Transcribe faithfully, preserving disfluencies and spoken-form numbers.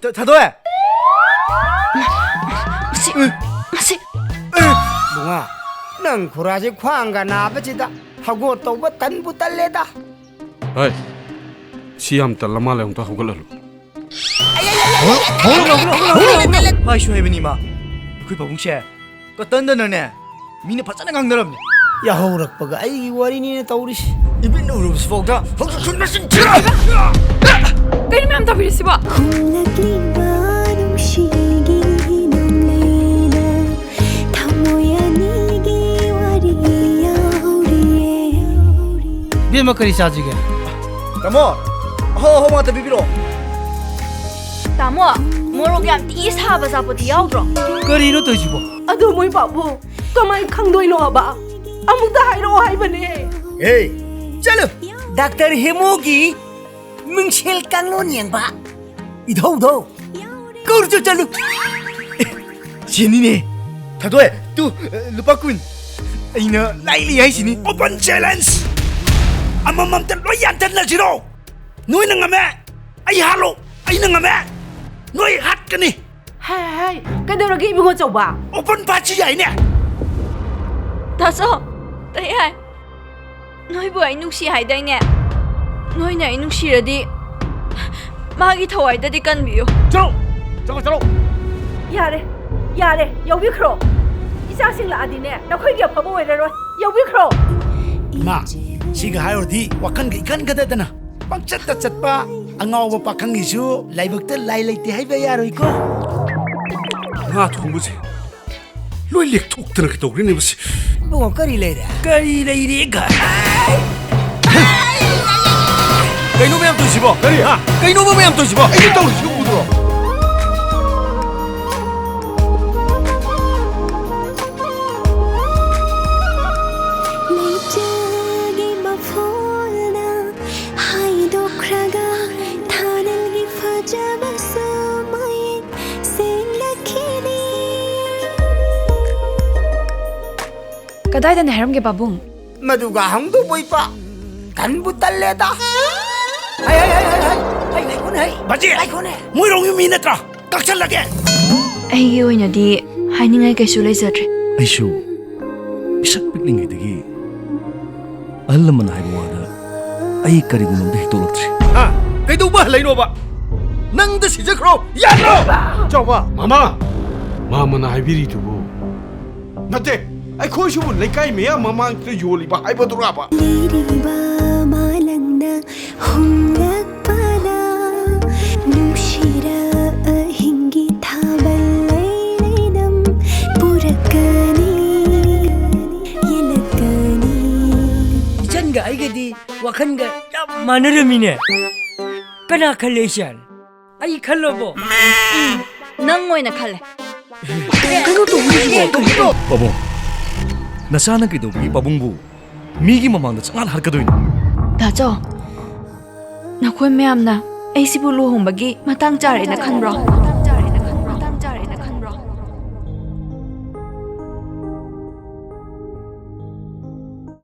ꯊ-, ꯊꯥꯗꯣꯏ! ꯃꯁꯤ, ꯃꯁꯤ꯫ ꯕꯨꯡꯉꯣ, ꯅꯪ ꯈꯨꯔꯥꯁꯦ ꯈ꯭ꯋꯥꯡꯒ ꯅꯥꯕꯁꯤꯗ ꯍꯒꯣꯠ ꯇꯧꯕ ꯇꯟꯕꯨ ꯇꯜꯂꯦꯗ꯫ ꯍꯣꯏ, ꯁꯤ ꯌꯥꯝ ꯇꯜꯂ ꯃꯥꯜꯂꯦ, ꯑꯃꯨꯛꯇ ꯍꯧꯒꯠꯍꯜꯂꯨ꯫ ꯍꯥꯏꯁꯨ ꯍꯥꯏꯕꯅꯤ ꯏꯃꯥ, ꯑꯩꯈꯣꯏ ꯄꯥꯕꯨꯡꯁꯦ ꯀꯇꯟꯗꯅꯅꯦ ꯃꯤꯅ ꯐꯖꯅ ꯉꯥꯡꯅꯔꯝꯅꯤ꯫ ꯌꯥꯍꯧꯔꯛꯄꯒ ꯑꯩꯒꯤ ꯋꯥꯔꯤꯅꯤꯅ ꯇꯧꯔꯤꯁꯤ꯫ ꯏꯃꯤꯠꯅ ꯎꯔꯨꯕꯁꯤꯐꯥꯎꯗ ꯍꯧꯖꯤꯛꯁꯨ ꯃꯆꯤꯟ ꯊꯤꯔ꯫ ꯀꯩꯅꯣ ꯃꯌꯥꯝ ꯇꯧꯕꯤꯔꯤꯁꯤꯕꯣ? ꯍꯣꯡꯂꯛꯂꯤꯕ ꯅꯨꯡꯁꯤꯒꯤ ꯅꯣꯡꯂꯩꯗ ꯊꯃꯣꯏ ꯑꯅꯤꯒꯤ ꯋꯥꯔꯤ ꯌꯥꯎꯔꯤꯌꯦ꯫ ꯏꯕꯦꯝꯃ, ꯀꯔꯤ ꯆꯥꯁꯤꯒꯦ? ꯇꯥꯃꯣ, ꯑꯍꯥꯎ ꯑꯍꯥꯎꯕ ꯉꯥꯛꯇ ꯄꯤꯕꯤꯔꯛꯑꯣ꯫ ꯇꯥꯃꯣ, ꯃꯣꯔꯣꯛ ꯌꯥꯝ ꯊꯤ ꯁꯥꯕ ꯑꯆꯥꯄꯣꯠꯇꯤ ꯌꯥꯎꯗ꯭ꯔꯣ? ꯀꯔꯤꯅꯣ ꯇꯧꯔꯤꯁꯤꯕꯣ? ꯑꯗꯣ ꯃꯣꯏ ꯄꯥꯕꯨꯡ ꯀꯃꯥꯏ ꯈꯪꯗꯣꯏꯅꯣ ꯍꯥꯏꯕ? ꯑꯃꯨꯛꯇ ꯍꯥꯏꯔꯛꯑꯣ ꯍꯥꯏꯕꯅꯦ꯫ ꯑꯦ, ꯆꯠꯂꯨ꯫ ꯗꯥꯛꯇꯔ ꯍꯦꯃꯣꯒꯤ ꯃꯤꯡꯁꯦꯜ ꯀꯥꯡꯂꯣꯟ ꯌꯦꯡꯕ ꯏꯙꯧꯗꯧ ꯀꯧꯔꯨ ꯆꯠ-, ꯆꯠꯂꯨ꯫ ꯁꯤꯅꯤꯅꯦ꯫ ꯊꯥꯗꯣꯏ, ꯇꯨ, ꯂꯨꯄꯥ ꯀꯨꯟ꯫ ꯑꯩꯅ ꯂꯥꯏ ꯂꯩ ꯍꯥꯏꯁꯤꯅꯤ꯫ Open challenge! ꯑꯃꯃꯝꯇ ꯂꯣꯏ ꯌꯥꯟꯊꯠꯅꯁꯤꯔꯣ? ꯅꯣꯏꯅ ꯉꯝꯃꯦ, ꯑꯩ ꯍꯥꯠꯂꯣ꯫ ꯑꯩꯅ ꯉꯝꯃꯦ, ꯅꯣꯏ ꯍꯥꯠꯀꯅꯤ꯫ ꯍꯥꯏ, ꯍꯥꯏ, ꯍꯥꯏ꯫ ꯀꯩꯗꯧꯔꯒꯦ, ꯏꯕꯨꯡꯉꯣ ꯆꯧꯕ? Open party ꯌꯥꯏꯅꯦ꯫ ꯇꯥꯆꯧ, ꯇꯌꯥꯏ, ꯅꯣꯏꯕꯨ ꯑꯩ ꯅꯨꯡꯁꯤ ꯍꯥꯏꯗꯥꯏꯅꯦ? ꯅꯣꯏꯅ ꯑꯩ ꯅꯨꯡꯁꯤꯔꯗꯤ ꯃꯥꯒꯤ ꯊꯋꯥꯏꯗꯗꯤ ꯀꯟꯕꯤꯌꯨ꯫ ꯆꯠꯂꯣ! ꯆꯠꯂꯣ, ꯆꯠꯂꯣ! ꯌꯥꯔꯦ, ꯌꯥꯔꯦ, ꯌꯥꯎꯕꯤꯈ꯭ꯔꯣ꯫ ꯏꯆꯥꯁꯤꯡ ꯂꯥꯛꯑꯗꯤꯅꯦ, ꯅꯈꯣꯏꯒꯤ ꯑꯐꯕ ꯑꯣꯏꯔꯔꯣꯏ꯫ ꯌꯥꯎꯕꯤꯈ꯭ꯔꯣ꯫ ꯏꯃꯥ, ꯁꯤꯒ ꯍꯥꯏꯔꯨꯔꯗꯤ ꯋꯥꯈꯜꯒ ꯏꯈꯟ ꯈꯟꯗꯗꯅ ꯄꯪꯆꯠꯇ ꯆꯠꯄ ꯑꯉꯥꯎꯕ ꯄꯥꯈꯪꯒꯤꯁꯨ ꯂꯥꯏꯕꯛꯇ ꯂꯥꯏ ꯂꯩꯇꯦ ꯍꯥꯏꯕ ꯌꯥꯔꯣꯏꯀꯣ꯫ ꯉꯥ ꯊꯣꯡꯕꯁꯦ ꯂꯣꯏ ꯂꯦꯛꯊꯣꯛꯇꯅ ꯀꯩꯗꯧꯈ꯭ꯔꯦꯅꯦ ꯃꯁꯤ? ꯏꯕꯨꯡꯉꯣ, ꯀꯔꯤ ꯂꯩꯔꯦ? ꯀꯔꯤ ꯂꯩꯔꯦ ꯀꯥꯏ? ꯀꯩꯅꯣ ꯃꯌꯥꯝ ꯇꯧꯔꯤꯁꯤꯕꯣ? ꯀꯔꯤ? ꯍꯥ? ꯀꯩꯅꯣꯕ ꯃꯌꯥꯝ ꯇꯧꯔꯤꯁꯤꯕꯣ? ꯑꯩꯅ ꯇꯧꯔꯤꯁꯤꯕꯨ ꯎꯗ꯭ꯔꯣ? ꯂꯩꯆꯤꯜꯒꯤ ꯃꯐꯣꯜꯅ ꯍꯥꯏꯗꯣꯛꯈ꯭ꯔꯒ ꯊꯥꯅꯤꯜꯒꯤ ꯐꯖꯕꯁꯨ ꯃꯌꯦꯛ ꯁꯦꯡꯂꯛꯈꯤꯅꯤ꯫ ꯀꯗꯥꯏꯗꯅꯦ ꯍꯥꯏꯔꯝꯒꯦ, ꯄꯥꯕꯨꯡ? ꯃꯗꯨꯒ ꯍꯪꯗꯧꯕ ꯏꯄꯥ, ꯇꯟꯕꯨ ꯇꯜꯂꯦꯗ꯫ ꯍꯩ, ꯍꯩ, ꯍꯩ, ꯍꯩ, ꯍꯩ꯫ ꯑꯩ ꯕꯥꯖꯤ, ꯃꯣꯏꯔꯣꯝꯒꯤ ꯃꯤ ꯅꯠꯇ꯭ꯔꯥ? ꯀꯛꯁꯜꯂꯒꯦ꯫ ꯑꯩꯒꯤ ꯑꯣꯏꯅꯗꯤ ꯍꯥꯏꯅꯤꯡꯉꯥꯏ ꯀꯩꯁꯨ ꯂꯩꯖꯗ꯭ꯔꯦ꯫ ꯑꯩꯁꯨ ꯄꯤꯁꯛ ꯄꯤꯛꯂꯤꯉꯩꯗꯒꯤ ꯑꯍꯜ ꯂꯃꯟ ꯍꯥꯏꯕ ꯋꯥꯗ ꯑꯩ ꯀꯔꯤꯒꯨꯝꯕ ꯑꯝꯇ ꯍꯦꯛꯇꯣꯛꯂꯛꯇ꯭ꯔꯤ꯫ ꯍꯥ? ꯀꯩꯗꯧꯕ ꯍꯜꯂꯛꯏꯅꯣꯕ? ꯅꯪꯗ ꯁꯤꯖꯈ꯭ꯔꯣ! ꯌꯥꯗ꯭ꯔꯣ? ꯆꯥꯎꯕ! ꯃꯃꯥ! ꯃꯥꯃꯅ ꯍꯥꯏꯕꯤꯔꯤꯗꯨꯕꯨ? ꯅꯠꯇꯦ, ꯑꯩꯈꯣꯏꯁꯤꯕꯨ ꯂꯩꯀꯥꯏ ꯃꯌꯥꯝ ꯃꯃꯥꯡꯗ ꯌꯣꯜꯂꯤꯕ ꯍꯥꯏꯕꯗꯨꯔꯥꯕ? ꯂꯤꯔꯤꯕ ꯃꯥꯂꯪꯅ ꯍꯨꯝꯂꯛꯄꯗ ꯅꯨꯡꯁꯤꯔ ꯑꯍꯤꯡꯒꯤ ꯊꯥꯕꯜ ꯂꯩ ꯂꯩꯅꯝ ꯄꯨꯔꯛꯀꯅꯤ, ꯌꯦꯜꯂꯛꯀꯅꯤ꯫ ꯏꯆꯟꯒ ꯑꯩꯒꯗꯤ ꯋꯥꯈꯜꯒ ꯌꯥꯝ ꯃꯥꯟꯅꯔꯝꯃꯤꯅꯦ꯫ ꯀꯅꯥ ꯈꯜꯂꯦ ꯏꯆꯟ? ꯑꯩ ꯈꯜꯂꯕꯣ? ꯅꯪ ꯑꯣꯏꯅ ꯈꯜꯂꯦ꯫ ꯄꯥꯕꯨꯡ, ꯅꯆꯥꯅ ꯀꯩꯗꯧꯕꯒꯤ ꯄꯥꯕꯨꯡꯕꯨ ꯃꯤꯒꯤ ꯃꯃꯥꯡꯗ ꯆꯪꯍꯟ ꯍꯥꯠꯀꯗꯣꯏꯅꯣ? ꯗꯥꯆꯧ, ꯅꯈꯣꯏ ꯃꯌꯥꯝꯅ ꯑꯩꯁꯤꯕꯨ ꯂꯨꯍꯣꯡꯕꯒꯤ ꯃꯇꯥꯡ ꯆꯥꯔꯦꯅ ꯈꯟꯕ꯭ꯔꯣ?